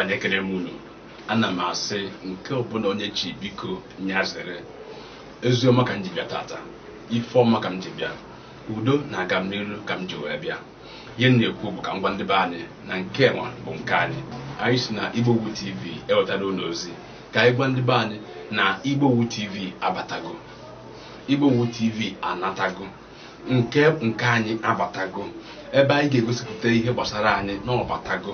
Anyị ekele m unu. Ana m asị nke ọbụla onye chi biko nyazere. Eziọma ka m ji bịa tata, ife ọma ka m ji bịa, udo na aga m n'iru ka m ji wee bịa. Ihe m na-ekwu bụ ka m gwa ndị be anyị na nke nwa bụ nke anyị. Anyị si na Igbowu TV ewetara unu ozi ka anyị gwa ndị be anyị na Igbowu TV abatago, Igbowu TV anatago, nke nke anyị abatago, ebe anyị ga-egosipụta ihe gbasara anyị na ọbatago,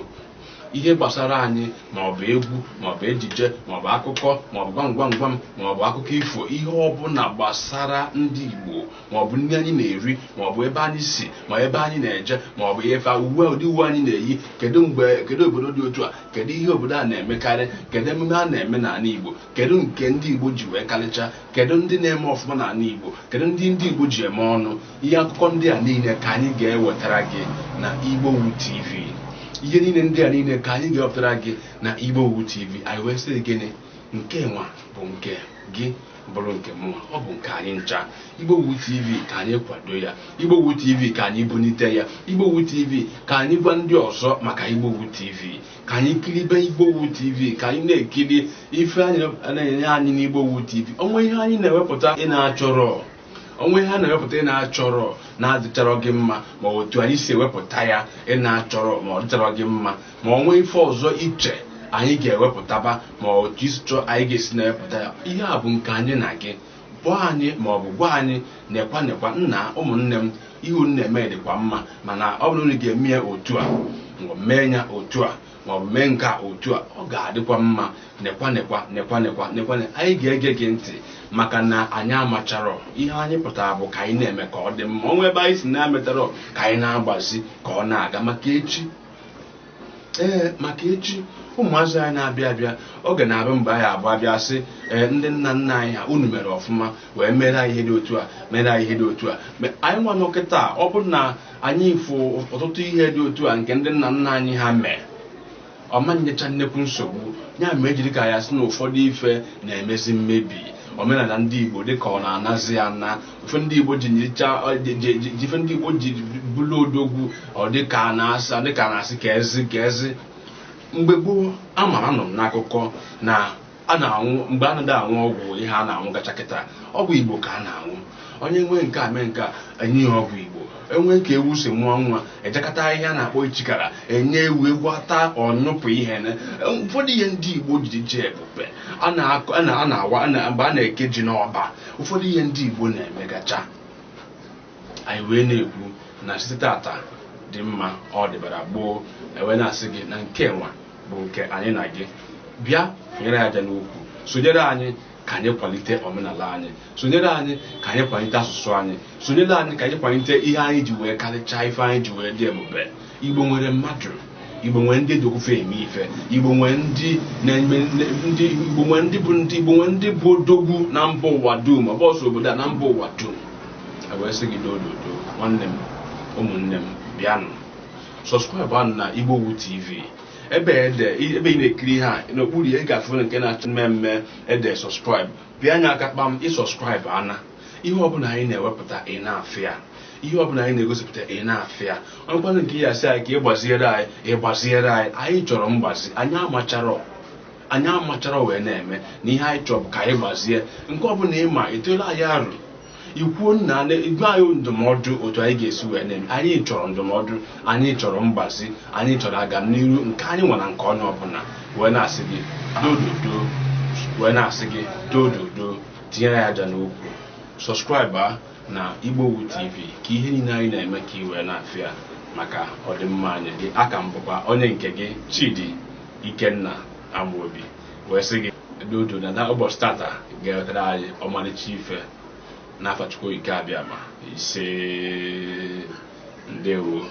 ihe gbasara anyị, maọbụ egwu, maọbụ ejije, maọbụ akụkọ, maọbụ gwam gwam gwam, maọbụ akụkọ ifo, ihe ọbụla gbasara ndị Igbo, maọbụ nri anyị na-eri, maọbụ ebe anyị si, ma ebe anyị na-eje, maọbụ ife uwe, ụdị uwe anyị na-eyi, kedu mgbe, kedu obodo dị otu a, kedu ihe obodo a na-emekarị, kedu emume a na-eme n'ala Igbo, kedu nke ndị Igbo ji wee karịcha, kedu ndị na-eme ọfụma n'ala Igbo, kedu ndị ndị Igbo ji eme ọnụ. Ihe akụkọ ndị a niile ka anyị ga-ewetara gị na Igbowu TV. Ihe niile ndị a niile ka anyị ga-ewepụtara gị na Igbowu TV. Anyị wee sị gịnị? Nke nwa bụ nke gị, bụrụ nke mụnwa, ọ bụ nke anyị ncha. Igbowu TV, ka anyị kwado ya. Igbowu TV, ka anyị bunite ya. Igbowu TV, ka anyị gwa ndị ọzọ maka Igbowu TV, ka anyị kiribe Igbowu TV, ka anyị na-ekiri ife anyị na-enye anyị n'Igbowu TV. Onwe ihe anyị na-ewepụta ị na-achọrọ, onwe ihe a na-ewepụta ị na-achọrọ, na-adịcharọ gị mma, ma otu anyị si ewepụta ya ị na-achọrọ, ma ọ dịcharọ gị mma, ma onwe ife ọzọ iche anyị ga-ewepụtaba, ma otu isi chọọ anyị ga-esi na-ewepụta ya. Ihe a bụ nke anyị na gị. Kpọọ anyị ma ọ bụ gwa anyị, nekwa nekwa nna ụmụnne m, ihe unu na-eme dịkwa mma, mana ọ bụrụ na unu ga-eme ya otu a, ma ọ mee ya otu a, ma ọ bụ mee nke a otu a, ọ ga-adịkwa mma. Nekwa nekwa nekwa nekwa nekwa, anyị ga-ege gị ntị, maka na anyị amacharọ ihe anyị pụtara bụ ka anyị na-eme ka ọ dị mma. Onwe ebe anyị si na-emetarọ, ka anyị na-agbazi ka ọ na-aga, maka echi. Ee, maka echi ụmụazị anyị na-abịa abịa, oge na-abịa mgbe anyị abụọ abịa sị, ee, ndị nna nna anyị ha, unu mere ọfụma wee mere anyị ihe dị otu a, mere anyị ihe dị otu a. Anyị nwa nọkịta, ọ bụrụ na anyị fụ ọtụtụ ihe dị otu a nke ndị nna nna anyị ha mee, ọma nyecha nnekwu nsogbu ya. Ma ejiri ka ya sị na ụfọdụ ife na-emezi mmebi omenala ndị Igbo, dịka ọ na-anazi ana ife ndị Igbo ji nyecha, ife ndị Igbo ji bụrụ odogwu, ọ dịka a na-asa, dịka a na-asị ka ezi ka ezi. Mgbe gboo, amara nọ m n'akụkọ na a na-anwụ mgbe a naghị anwụ ọgwụ, ihe a na-anwụ gacha kịta, ọgwụ Igbo ka a na-anwụ. Onye nwee nke a mee nke a, enye ya ọgwụ Igbo. Enwee ka ewu si mụọ nwa, ejekọta ihe a na-akpọ ichikara, enye ewu, ewu ata, ọnyụpụ ihe. Ụfọdụ ihe ndị Igbo jiri ji ebube a na-awa mgbe a na-eke ji n'ọba, ụfọdụ ihe ndị Igbo na-emegacha. Anyị wee na-ekwu na site tata dị mma, ọ dịbara gboo. Ewee na-asị gị na nke nwa bụ nke anyị na gị. Bịa nyere aja n'ukwu, sonyere anyị ka anyị kwalite omenala anyị, sonyere anyị ka anyị kwalite asụsụ anyị, sonyere anyị ka anyị kwalite ihe anyị ji wee karịchaa, ife anyị ji wee dị ebube. Igbo nwere mmadụ, Igbo nwere ndị eji eme ife, Igbo nwere ndị na-eme, ndị Igbo nwere ndị bụ ndị Igbo, nwere ndị bụ odogwu na mba ụwa dum, ọ bụ ọsọ obodo a, na mba ụwa dum. Wee sị gị dododo, nwanne m, ụmụnne m, bịanụ subscribe anụ na Igbowu TV. Ebe ede ebe ị na-ekiri ihe a, n'okpuru ya ị ga-afụ nke na-acha mmemme ede "subscribe". Pịa anya aka kpam, ị subscribe ana, ihe ọbụla anyị na-ewepụta ị na-afịa, ihe ọbụla anyị na-egosipụta ị na-afịa. Ọnụkwanụ nke ya sị anyị ka ị gbaziere anyị, ị gbaziere anyị. Anyị chọrọ mgbazi. Anyị amacharọ, anyị amachara wee na-eme na ihe anyị chọrọ bụ ka anyị gbazie. Nke ọbụla ị ma etola anyị arụ, ikwuo nna, gwa anyị ndụmọdụ otu anyị ga-esi wee na-eme. Anyị chọrọ ndụmọdụ, anyị chọrọ mgbazi, anyị chọrọ agamnihu nke anyị nwe na nke onye ọbụla. Wee na-asị gị dododo, wee na-asị gị dododo, tinyere ya aja n'ukwu, subscribe na Igbowu TV, ka ihe niile anyị na-eme ka ị wee na-afịa maka ọdịmma anyị. Gị aka m bụkwa onye nke gị, Chidi Ikenna Amobi, wee sị gị dodo na ụbọchị tata ga-ewetara anyị ọmarịcha ife n'afa Chukwu Ike Abịama. Ise, ndewo.